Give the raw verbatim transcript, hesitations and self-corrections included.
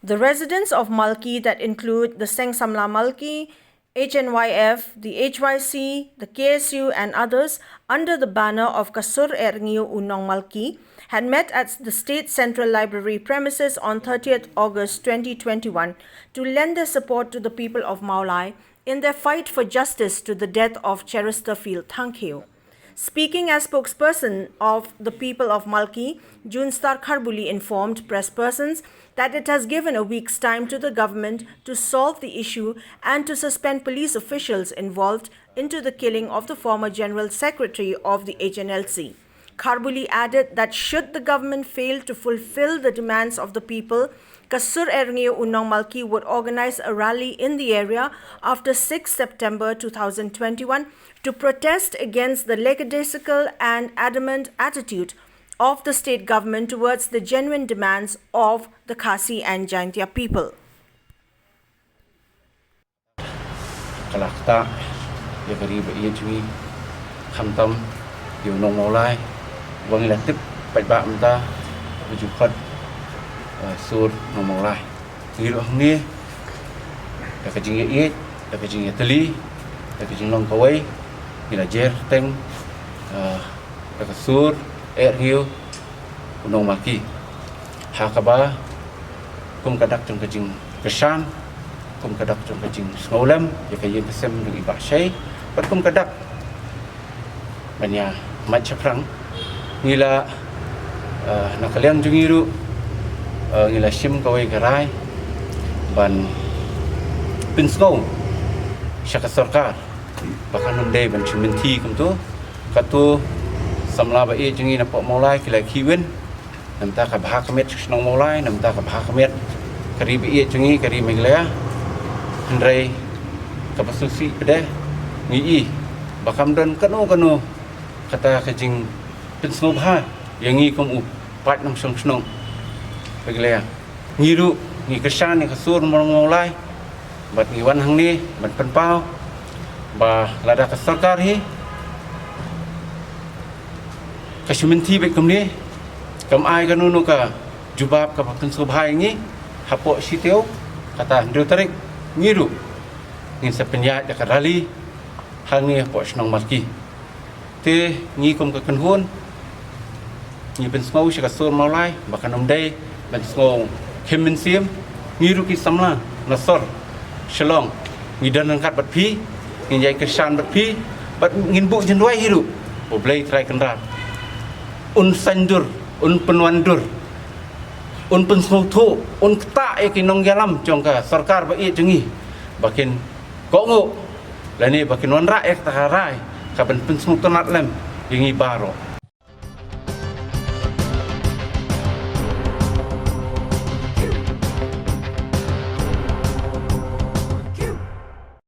The residents of Malki, that include the Seng Samla Malki, H N Y F, the H Y C, the K S U, and others, under the banner of Ka Sur Erngiu U Nong Malki, had met at the State Central Library premises on thirtieth August twenty twenty-one to lend their support to the people of Mawlai in their fight for justice to the death of Cheristerfield Thangkhiew. Speaking as spokesperson of the people of Malki, Junstar Kharbuli informed press persons that it has given a week's time to the government to solve the issue and to suspend police officials involved into the killing of the former general secretary of the H N L C. Kharbuli added that should the government fail to fulfill the demands of the people, Ka Sur Erngiu U Nong Malki would organize a rally in the area after sixth September two thousand twenty-one to protest against the lackadaisical and adamant attitude of the state government towards the genuine demands of the Khasi and Jaintia people. Ka la ktah ïa ka ri ba ïeit jong ngi, khamtam ïa u nong Mawlai ba ngi la tip paidbah mynta ba ju khot, eh, sur nong Mawlai. Ngi ruh hangne da ka jingïaieit, da ka jingïatylli, da ka jinglong kawei, ngi la jer teng, eh, da ka sur Erngiu U Nong Malki, ha kaba kum ka dak jong ka jingkyrshan, kum ka dak jong ka jingsngewlem ïa ka ïing ka sem jong i Bah Shei, bad kum ka dak ban ïa mad shaphrang, ngi la, eh, na ka liang jong ngi ruh, eh, ngi la shim kawei ka rai ban pynsngew sha ka sorkar ba kan ym dei ban shu mynthi kumto. Kato samla ba ïeit jong ngi na poh Mawlai ki la khih win, namar ka bha ka met sha shnong Mawlai, namar ka bha ka met ka ri ba ïeit jong ngi, ka ri Meghalaya. Hynrei kaba sngewsih pat de, ngi i ba kam don kano kano kata ka jingpynsngewbha ïa ngi kum u paid nongshong shnong Meghalaya. Ngi ruh ngi kyrshan ïa ka sur nong Mawlai, bad ngi wan hangne ban pynpaw ba lada ka sorkar hi ka shu mynthi beit kumne, kam ai kano kano ka jubab kaba pynsngewbha ïa ngi hapoh shi taïew, kata hynriew tarik, ngi ruh ngin sa pynïaid da ka rally hangne hapoh shnong Malki. Te ngi kum ka kynhun ngi pynsngew sha ka sur Mawlai ba kan ym dei ban sngew khim mynsiem. Ngi ruh ki samla na sor Shillong ngi don ryngkat bad phi, ngin ïai kyrshan bad phi, bad ngin buh jingduwai hi ruh ba U Blei Trai Kynrad un saiñdur, un pynwandur, un pynsngewthuh, un ktah ïa ki nongïalam jong ka sorkar ba ïeit jong ngi ba kin kohnguh lane ba kin wanrah ïa kata ka rai kaban pynsngewtynnat lem ïa ngi baroh.